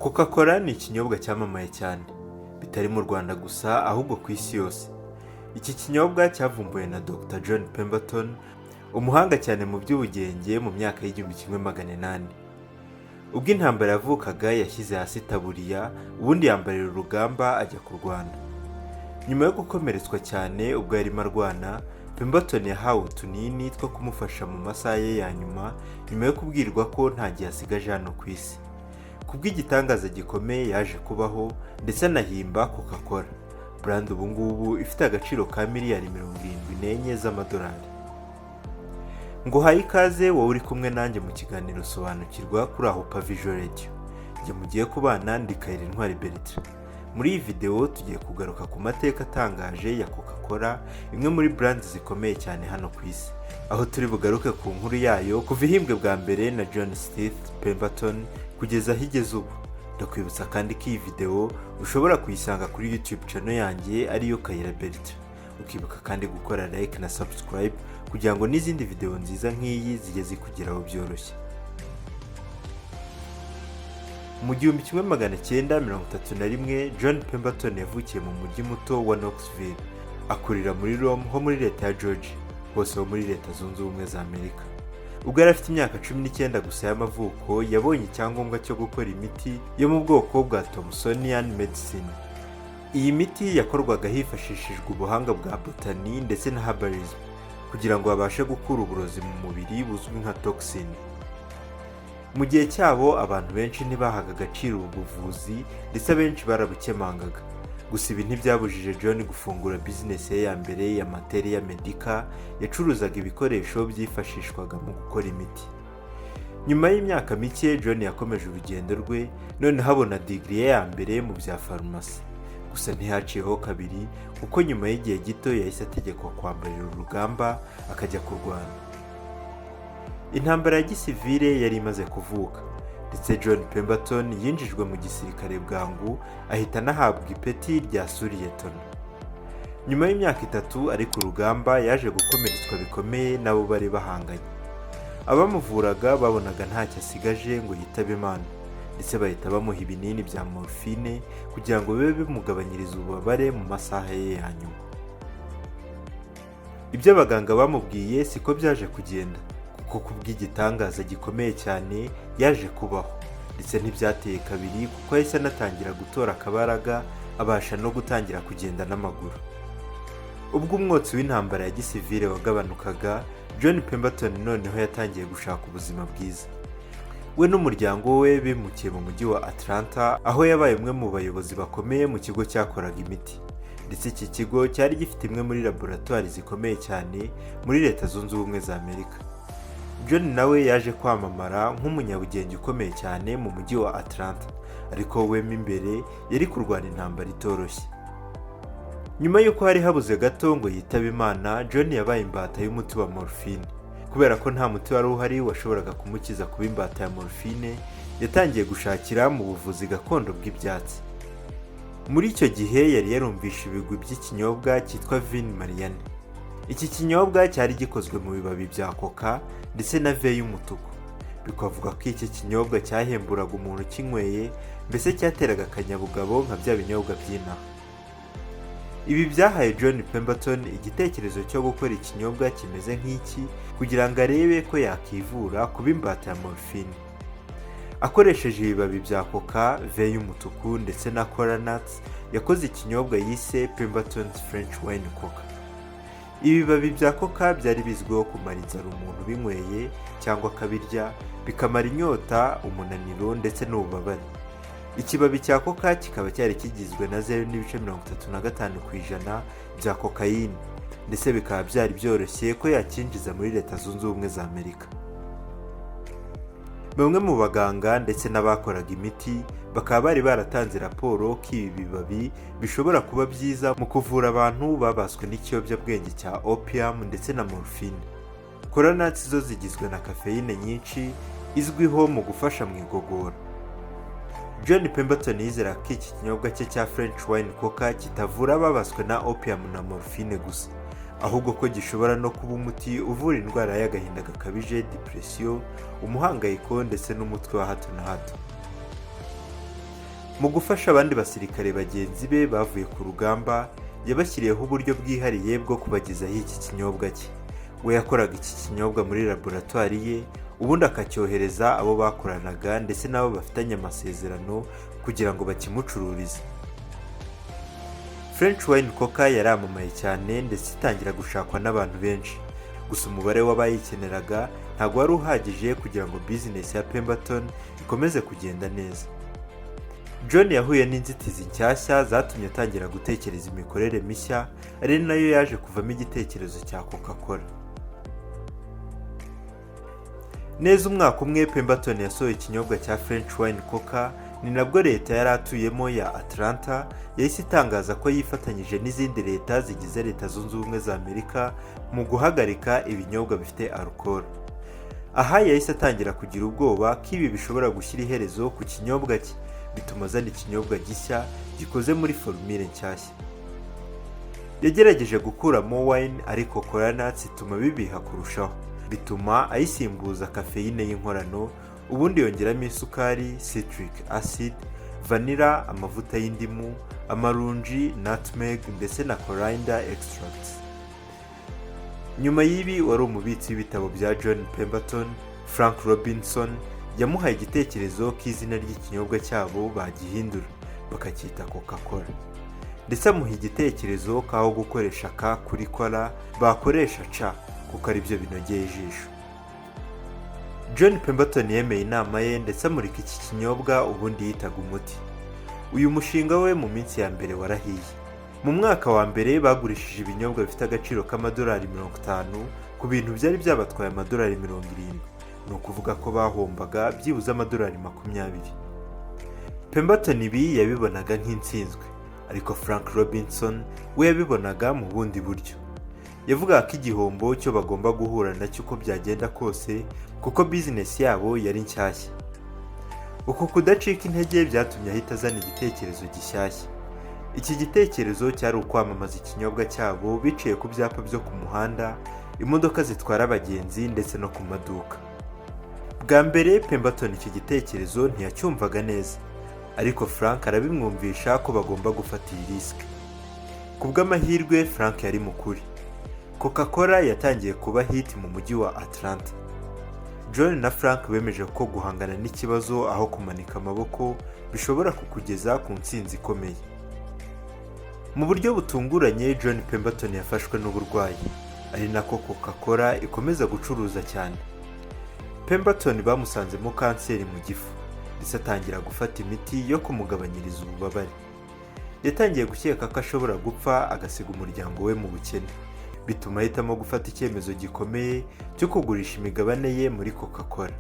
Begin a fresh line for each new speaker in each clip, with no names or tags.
Coca-Cola ni ikinyobwa cyamamaye cyane, bitari mu Rwanda gusa ahubwo ku isi yose. Iki kinyobwa cyavumbuwe na Dr John Pemberton, umuhanga cyane mu by'ubugenge, mu myaka y'1800. Ubwo intambara yavukaga, yashyize hasi itaburiya, ubundi yambarira urugamba ajya kurwana. Nyuma yo gukomeretswa cyane ubwo yarimo arwana, Pemberton yahawe utunini two kumufasha mu masaha ye ya nyuma, nyuma yo kubwirwa ko nta gihe asigaje hano ku isi. Kubw'igitangaza gikomeye, yaje kubaho ndetse anahimba Coca-Cola, brand ubu ngubu ifite agaciro ka miliyari 74 z'amadolari. Nguhaye ikaze wowe uri kumwe nanjye mu kiganiro Sobanukirwa kuri aho Visual Radio. Njye mugiye kubana ndi Kayira Intwari Bertrand. Muri iyi videwo tugiye kugaruka ku mateka atangaje ya Coca-Cola, imwe muri brand zikomeye cyane hano ku isi, aho turi bugaruke ku nkuru yayo kuva ihimbwe bwa mbere na John Stith Pemberton kugeza aho igeze ubu. Ndakwibutsa kandi ko iyi videwo ushobora kuyisanga kuri YouTube channel yanjye, ariyo Kayira Bertrand, ukibuka kandi gukora like na subscribe kugira ngo n'izindi videwo nziza nk'iyi zijye zikugeraho byoroshye. Mu 1931, John Pemberton yavukiye mu mujyi muto wa Knoxville, akurira muri Rome ho muri leta ya Georgia, hose ho muri Leta Zunze Ubumwe za Amerika. Ubwo yari afite imyaka 19 gusa y'amavuko, yabonye icyangombwa cyo gukora imiti yo mu bwoko bwa Thomsonian Medicine. Iyi miti yakorwaga hifashishijwe ubuhanga bwa botany ndetse na herbalism kugira ngo babashe gukura uburozi mu mubiri buzwi nka toxin. Mu gihe cyabo, abantu benshi ntibahaga agaciro ubu buvuzi, ndetse abenshi barabukemangaga. Gusa ibi ntibyabujije John gufungura bizinesi ye ya mbere ya Materia Medica, yacuruzaga ibikoresho byifashishwaga mu gukora imiti. Nyuma y'imyaka mike, John yakomeje urugendo rwe, noneho abona digiri ye ya mbere mu bya farumasi. Gusa ntihaciyeho kabiri, kuko nyuma y'igihe gito yahise ategekwa kwambarira urugamba akajya kurwana. Intambara ya gisivile yari imaze kuvuka, ndetse John Pemberton yinjijwe mu gisirikare bwangu, ahita anahabwa ipeti rya suriyetona. Nyuma y'imyaka 3 ari ku rugamba, yaje gukomeretswa bikomeye n'abo bari bahanganye. Abamuvuraga babonaga ntacyo asigaje ngo yitabe Imana, ndetse bahita bamuha ibinini bya morphine kugira ngo bibe bimugabanyiriza ububabare mu masaha ye ya nyuma. Ibyo abaganga bamubwiye siko byaje kugenda, kuko kubw'igitangaza gikomeye cyane yaje kubaho, ndetse ntibyateye kabiri kuko yahise anatangira gutora akabaraga, abasha no gutangira kugenda n'amaguru. Ubwo umwotsi w'intambara ya gisivile wagabanukaga, John Pemberton noneho yatangiye gushaka ubuzima bwiza. We n'umuryango we bimukiye mu mujyi wa Atlanta, aho yabaye umwe mu bayobozi bakomeye mu kigo cyakoraga imiti, ndetse iki kigo cyari gifite imwe muri laboratwari zikomeye cyane muri Leta Zunze Ubumwe za Amerika. John nawe yaje kwamamara nk'umunyabugenge ukomeye cyane mu mujyi wa Atlanta, ariko we mo imbere yari kurwana intambara itoroshye. Nyuma y'uko hari habuze gato ngo yitabe Imana, John yabaye imbata y'umuti wa morphine. Kubera ko nta muti wari uhari washoboraga kumukiza kuba imbata ya morphine, yatangiye gushakira mu buvuzi gakondo bw'ibyatsi. Muri icyo gihe yari yarumvishe ibigwi by'ikinyobwa cyitwa vin mariane. Iki kinyobwa cyari gikozwe mu bibabi bya koka ndetse na ve y'umutuku. Bikavuga ko iki kinyobwa cyahemburaga umuntu ukinyweye, mbese cyateraga akanyabugabo nka bya binyobwa by'inaha. Ibi byahaye John Pemberton igitekerezo cyo gukora ikinyobwa kimeze nk'iki kugira ngo arebe ko yakivura kuba imbata ya morphine. Akoresheje ibibabi bya koka, ve y'umutuku ndetse na kola nuts, yakoze ikinyobwa yise Pemberton's French Wine Coca. Ibibabi bya koka byari bizwiho kumara inzara umuntu ubinyweye cyangwa akabirya, bikamara inyota, umunaniro ndetse n'ububabare. Ikibabi cya koka kikaba cyari kigizwe na 0.35% bya kokayine, ndetse bikaba byari byoroshye ko yakinjiza muri Leta Zunze Ubumwe za Amerika. Bamwe mu baganga ndetse n'abakoraga imiti bakaba bari baratanze raporo ko ibi bibabi bishobora kuba byiza mu kuvura abantu babaswe n'ikiyobyabwenge cya opium ndetse na morphine. Kola nuts zo zigizwe na kafeyine nyinshi izwiho mu gufasha mu igogora. John Pemberton yizera ko iki kinyobwa cye cya French Wine Coca kitavura ababaswe na opium na morphine gusa, ahubwo ko gishobora no kuba umuti uvura indwara y'agahinda gakabije, depression, umuhangayiko ndetse n'umutwe wa hato na hato. Mu gufasha abandi basirikare bagenzi be bavuye ku rugamba, yabashyiriyeho uburyo bwihariye bwo kubagezaho iki kinyobwa cye. We yakoraga iki kinyobwa muri laboratwari ye, ubundi akacyohereza abo bakoranaga ndetse n'abo bafitanye amasezerano kugira ngo bakimucururize. French Wine Coca yaramamaye cyane ndetse itangira gushakwa n'abantu benshi. Gusa umubare w'abayikeneraga ntabwo wari uhagije kugira ngo bizinesi ya Pemberton ikomeze kugenda neza. John yahuye n'inzitizi nshyashya zatumye atangira gutekereza imikorere mishya, ari nayo yaje kuvamo igitekerezo cya Coca-Cola. Neza umwaka umwe Pemberton yasohoye ikinyobwa cya French Wine Coca, ni nabwo leta yari atuyemo ya Atlanta yahise itangaza ko yifatanyije n'izindi leta zigize Leta Zunze Ubumwe za Amerika mu guhagarika ibinyobwa bifite alcool. Aha yahise atangira kugira ubwoba ko ibi bishobora gushyira iherezo ku kinyobwa cye, bituma azana ikinyobwa gishya gikoze muri formule nshyashya. Yagerageje gukuramo wine, ariko cola nuts ituma bibiha kurushaho, bituma ayisimbuza kafeyine y'inkorano, ubundi yongeramo isukari, citric acid, vanilla, amavuta y'indimu, amaronji, nutmeg ndetse na coriander extracts. Nyuma y'ibi, wari umubitsi w'ibitabo bya John Pemberton, Frank Robinson, yamuhaye igitekerezo ko izina ry'ikinyobwa cyabo bagihindura bakacyita Coca-Cola, ndetse amuha igitekerezo k'aho gukoresha K kuri cola bakoresha C kuko aribyo binogeye ijisho. John Pemberton yemeye inama ye ndetse amurika iki kinyobwa ubundi yitaga umuti. Uyu mushinga we mu minsi ya mbere warahiye. Mu mwaka wa mbere bagurishije ibinyobwa bifite agaciro k'amadolari 50 ku bintu byari byabatwaye amadolari 70, ni ukuvuga ko bahombaga byibuze amadolari 20. Pemberton ibi yabibonaga nk'intsinzwe, ariko Frank Robinson we yabibonaga mu bundi buryo. Yavugaga ko igihombo cyo bagomba guhura nacyo uko byagenda kose, kuko bizinesi yabo yari nshyashya. Uku kudacika intege byatumye ahita azana igitekerezo gishyashya. Iki gitekerezo cyari ukwamamaza ikinyobwa cyabo biciye ku byapa byo ku muhanda, imodoka zitwara abagenzi ndetse no ku maduka. Bwa mbere Pemberton iki gitekerezo ntiyacyumvaga neza, ariko Frank arabimwumvisha ko bagomba gufata iyi risk. Ku bw'amahirwe, Frank yari mukuri. Coca-Cola yatangiye kuba hit mu mujyi wa Atlanta. John na Frank bemeje ko guhangana n'ikibazo aho kumanika amaboko bishobora kukugeza ku ntsinzi ikomeye. Mu buryo butunguranye, John Pemberton yafashwe n'uburwayi, ari nako Coca-Cola ikomeza gucuruza cyane. Pemberton bamusanzemo kanseri mu gifu, ndetse atangira gufata imiti yo kumugabanyiriza ububabare. Yatangiye gukeka ko ashobora gupfa agasiga umuryango we mu bukene, bituma ahitamo gufata icyemezo gikomeye cyo kugurisha imigabane ye muri Coca-Cola.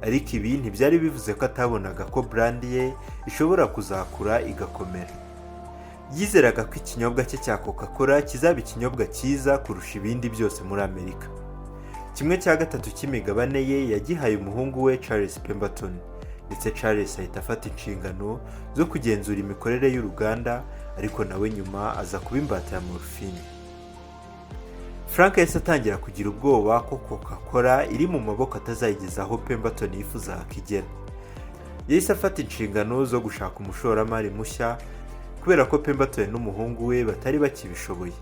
Ariko ibi ntibyari bivuze ko atabonaga ko brand ye ishobora kuzakura igakomera. Yizeraga ko ikinyobwa cye cya Coca-Cola kizaba ikinyobwa cyiza kurusha ibindi byose muri Amerika. 1/3 cy'imigabane ye yagihaye umuhungu we Charles Pemberton, ndetse Charles ahita afata inshingano zo kugenzura imikorere y'uruganda, ariko nawe nyuma aza kuba imbata ya morphine. Frank yahise atangira kugira ubwoba ko Coca-Cola iri mu maboko atazayigeza aho Pemberton yifuzaga ko igera. Yahise afata inshingano zo gushaka umushoramari mushya, kubera ko Pemberton n'umuhungu we batari bakibishoboye.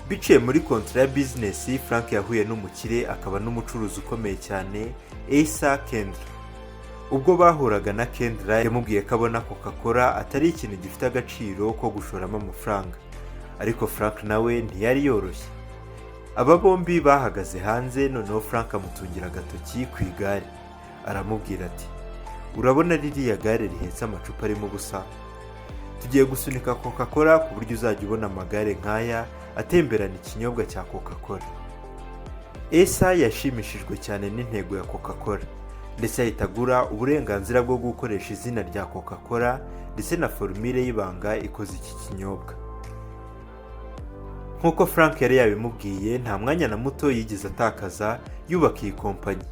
Biciye muri kontra ya bizinesi, Frank yahuye n'umukire akaba n'umucuruzi ukomeye cyane, Asa Candler. Ubwo bahuraga na Candler, yamubwiye ko abona Coca-Cola atari ikintu gifite agaciro ko gushoramo amafaranga, ariko Frank nawe ntiyari yoroshye. Aba bombi bahagaze hanze, noneho Frank amutungira agatoki ku igare, aramubwira ati: "Urabona ririya gare rihetse amacupa arimo ubusa? Tugiye gusunika Coca-Cola ku buryo uzajya ubona amagare nk'aya atemberana ikinyobwa cya Coca-Cola." Asa yashimishijwe cyane n'intego ya Coca-Cola, ndetse ahita agura uburenganzira bwo gukoresha izina rya Coca-Cola ndetse na formule y'ibanga ikoze iki kinyobwa. Nk'uko Frank yari yabimubwiye, nta mwanya na muto yigeze atakaza yubaka iyi kompanyi.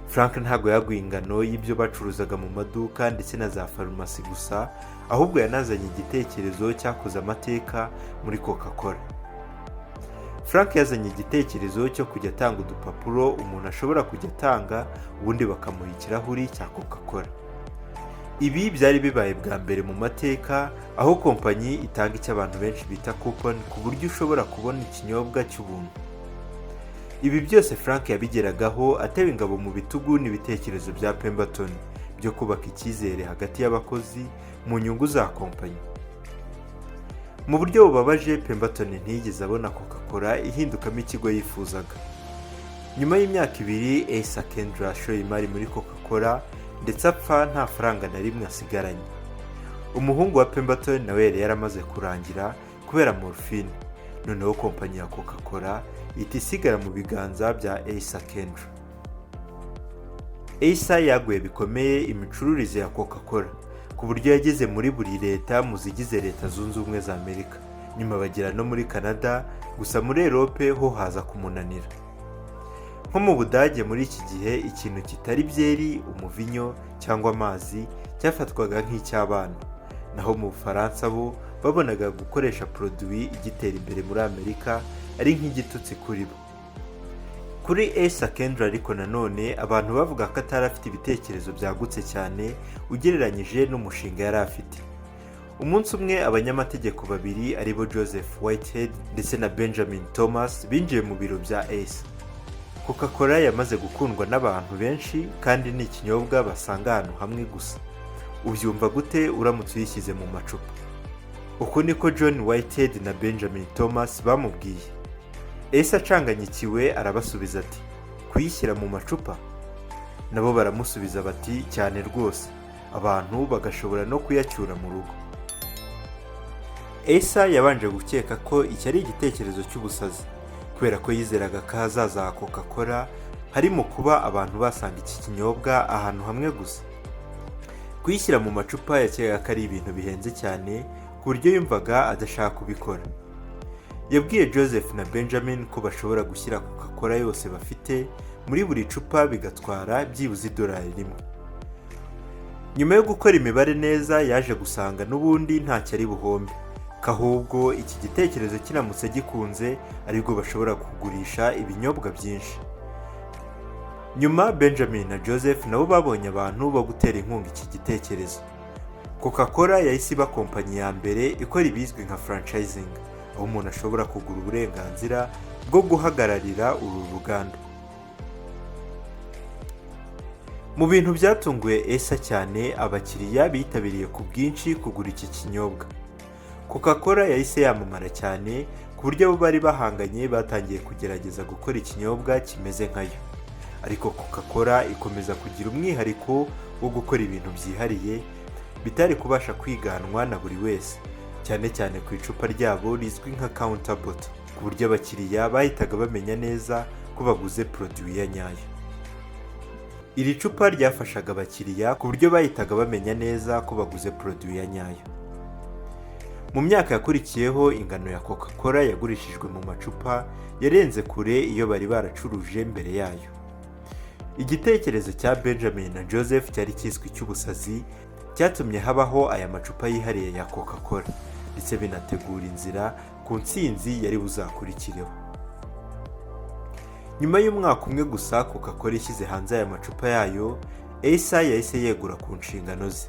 Frank ntabwo yaguye ingano y'ibyo bacuruzaga mu maduka ndetse na za farumasi gusa, ahubwo yanazanye igitekerezo cyakoze amateka muri Coca-Cola. Frank yazanye igitekerezo cyo kujya atanga udupapuro umuntu ashobora kujya atanga, ubundi bakamuha ikirahuri cya Coca-Cola. Ibi byari bibaye bwa mbere mu mateka aho kompanyi itanga icyo abantu benshi bita coupon, ku buryo ushobora kubona ikinyobwa cy'ubuntu. Ibi byose Frank yabigeragaho atewe ingabo mu bitugu n'ibitekerezo bya Pemberton byo kubaka icyizere hagati y'abakozi mu nyungu za kompanyi. Mu buryo bubabaje, Pemberton ntiyigeze abona Coca-Cola ihindukamo ikigo yifuzaga. Nyuma y'imyaka 2, Asa Candler ashoye imari muri Coca-Cola, ndetse apfa nta faranga na rimwe asigaranye. Umuhungu wa Pemberton nawe yari yaramaze kurangira kubera morphine. Noneho kompanyi ya Coca-Cola ihita isigara mu biganza bya Asa Candler. Asa yaguye bikomeye imicururize ya Coca-Cola, ku buryo yageze muri buri leta mu zigize Leta Zunze Ubumwe za Amerika, nyuma bagera no muri Canada. Gusa muri Erope ho haza kumunanira. Nko mu Budage, muri iki gihe ikintu kitari byeri, umuvinyo cyangwa amazi cyafatwaga nk'icy'abana. Naho mu Bufaransa bo babonaga gukoresha produit igitera imbere muri Amerika ari nk'igitutsi kuri bo. Kuri Asa Candler ariko nanone, abantu bavuga ko atari afite ibitekerezo byagutse cyane ugereranyije n'umushinga yari afite. Umunsi umwe, abanyamategeko babiri aribo Joseph Whitehead ndetse na Benjamin Thomas binjiye mu biro bya Asa. Coca-Cola yamaze gukundwa n'abantu benshi kandi ni ikinyobwa basanga ahantu hamwe gusa. Ubyumva gute uramutse uyishyize mu macupa? Uku niko John Whitehead na Benjamin Thomas bamubwiye. Asa acanganyikiwe arabasubiza ati: "Kuyishyira mu macupa?" Nabo baramusubiza bati: "Cyane rwose, abantu bagashobora no kuyacyura mu rugo." Asa yabanje gukeka ko iki ari igitekerezo cy'ubusazi, kubera ko yizeraga ko ahazaza ha Coca-Cola hari mu kuba abantu basanga iki kinyobwa ahantu hamwe gusa. Kuyishyira mu macupa yakekaga ko ari ibintu bihenze cyane, ku buryo yumvaga adashaka kubikora. Yabwiye Joseph na Benjamin ko bashobora gushyira Coca-Cola yose bafite muri buri cupa, bigatwara byibuze idolari 1. Nyuma yo gukora imibare neza, yaje gusanga n'ubundi ntacyo ari buhombe, ko ahubwo iki gitekerezo kiramutse gikunze aribwo bashobora kugurisha ibinyobwa byinshi. Nyuma Benjamin na Joseph nabo babonye abantu bo gutera inkunga iki gitekerezo. Coca-Cola yahise iba kompanyi ya mbere ikora ibizwi nka franchising, aho umuntu ashobora kugura uburenganzira bwo guhagararira uru ruganda. Mu bintu byatunguye Asa cyane, abakiriya bitabiriye ku bwinshi kugura iki kinyobwa. Coca-Cola yahise yamamara cyane, ku buryo abo bari bahanganye batangiye kugerageza gukora ikinyobwa kimeze nkayo, ariko Coca-Cola ikomeza kugira umwihariko wo gukora ibintu byihariye bitari kubasha kwiganwa na buri wese, cyane cyane ku icupa ryabo rizwi nka counter bottle, ku buryo abakiriya bahitaga bamenya neza ko baguze produit ya nyayo. Iri cupa ryafashaga abakiriya ku buryo bahitaga bamenya neza ko baguze produit ya nyayo. Mu myaka yakurikiyeho, ingano ya Coca-Cola yagurishijwe mu macupa yarenze kure iyo bari baracuruje mbere yayo. Igitekerezo cya Benjamin na Joseph cyari cyiswe icy'ubusazi cyatumye habaho aya macupa yihariye ya Coca-Cola, ndetse binategura inzira ku ntsinzi yari buzakurikireho. Nyuma y'umwaka umwe gusa Coca-Cola ishyize hanze aya macupa yayo, Asa yahise yegura ku nshingano ze.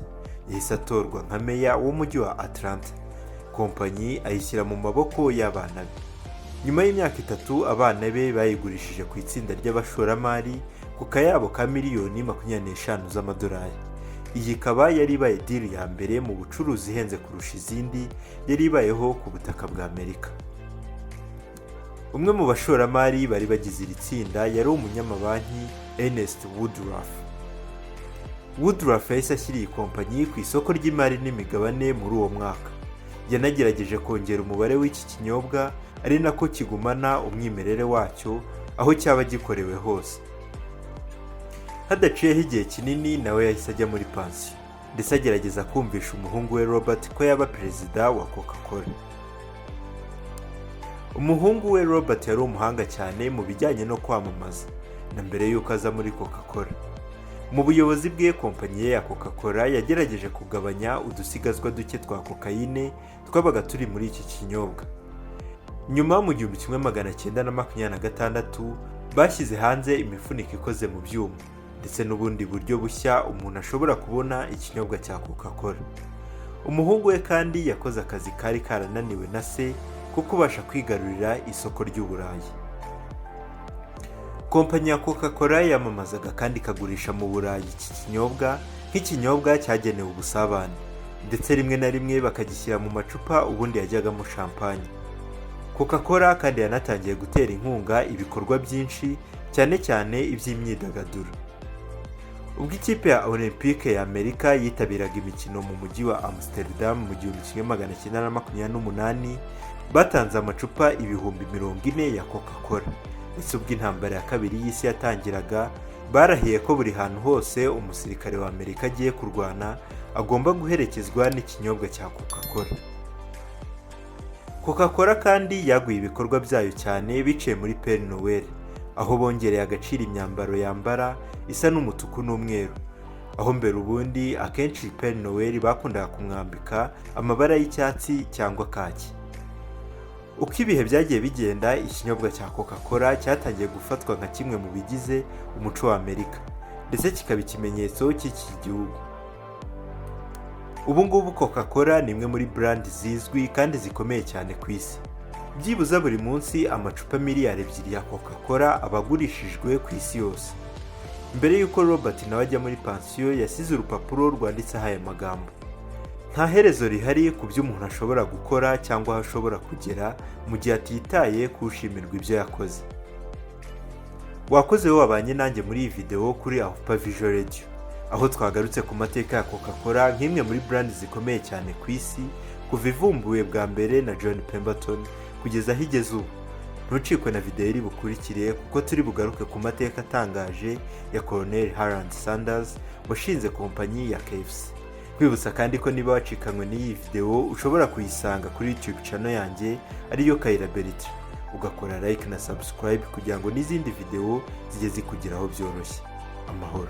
Yahise atorwa nka meya w'umujyi wa Atlanta, kompanyi ayishyira mu maboko y'abana be. Nyuma y'imyaka 3, abana be bayigurishije ku itsinda ry'abashoramari ku kayabo ka miliyoni 25 z'amadolari. Iyi ikaba yari ibaye deal ya mbere mu bucuruzi ihenze kurusha izindi yari ibayeho ku butaka bwa Amerika. Umwe mu bashoramari bari bagize iri tsinda yari umunyamabanki Ernest Woodruff. Woodruff yahise ashyira iyi kompanyi ku isoko ry'imari n'imigabane muri uwo mwaka. Yanagerageje kongera umubare w'iki kinyobwa, ari nako kigumana umwimerere wacyo aho cyaba gikorewe hose. Hadaciyeho igihe kinini, nawe yahise ajya muri pansiyo, ndetse agerageza kumvisha umuhungu we Robert ko yaba perezida wa Coca-Cola. Umuhungu we Robert yari umuhanga cyane mu bijyanye no kwamamaza na mbere y'uko aza muri Coca-Cola. Mu buyobozi bwe, kompanyi ye ya Coca-Cola yagerageje kugabanya udusigazwa duke twa kokayine twabaga turi muri iki kinyobwa. Nyuma mu 1926 bashyize hanze imifuniko ikoze mu byuma, ndetse ndetse n'ubundi buryo bushya umuntu ashobora kubona ikinyobwa cya Coca Cola. Umuhungu we kandi yakoze akazi kari karananiwe na se ko kubasha kwigarurira isoko ry'Uburayi. Kompanyi ya Coca Cola yamamazaga kandi ikagurisha mu Burayi iki kinyobwa nk'ikinyobwa cyagenewe ubusabane, ndetse rimwe na rimwe bakagishyira mu macupa ubundi yajyagamo champagne. Coca Cola kandi yanatangiye gutera inkunga ibikorwa byinshi, cyane cyane iby'imyidagaduro. Ubwo ikipe ya Olympique ya Amerika yitabiraga imikino mu mujyi wa Amsterdam mu 1928, batanze amacupa 40,000 ya Coca Cola. Ndetse ubwo Intambara ya Kabiri y'Isi yatangiraga, barahiye ko buri hantu hose umusirikare wa Amerika agiye kurwana agomba guherekezwa n'ikinyobwa cya Coca Cola. Coca Cola kandi yaguye ibikorwa byayo cyane biciye muri Père Noël, aho bongereye agaciro imyambaro yambara isa n'umutuku n'umweru, aho mbere ubundi akenshi Père Noël bakundaga kumwambika amabara y'icyatsi cyangwa kaki. Uko ibihe byagiye bigenda, ikinyobwa cya Coca Cola cyatangiye gufatwa nka kimwe mu bigize umuco wa Amerika, ndetse kikaba ikimenyetso cy'iki gihugu. Ubu ngubu Coca Cola ni imwe muri brand zizwi kandi zikomeye cyane ku isi. Byibuze buri munsi amacupa 2 miliyari ya Coca Cola aba agurishijwe ku isi yose. Mbere y'uko Robert nawe ajya muri pansiyo, yasize urupapuro rwanditseho aya magambo: "Nta herezo rihari ku byo umuntu ashobora gukora cyangwa aho ashobora kugera mu gihe atitaye ku ushimirwa ibyo yakoze." Wakoze wowe wabanye nanjye muri iyi videwo kuri Ahupa Visual Radio, aho twagarutse ku mateka ya Coca Cola nk'imwe muri brand zikomeye cyane ku isi, kuva ivumbuwe bwa mbere na John Pemberton kugeza aho igeze ubu. Ntucikwe na videwo iri bukurikire, kuko turi bugaruke ku mateka atangaje ya Colonel Harland Sanders washinze kompanyi ya KFC. Kwibutsa kandi ko niba wacikanywe n'iyi videwo, ushobora kuyisanga kuri YouTube channel yanjye ariyo Kayira Bertrand, ugakora like na subscribe kugira ngo n'izindi videwo zijye zikugeraho byoroshye. Amahoro.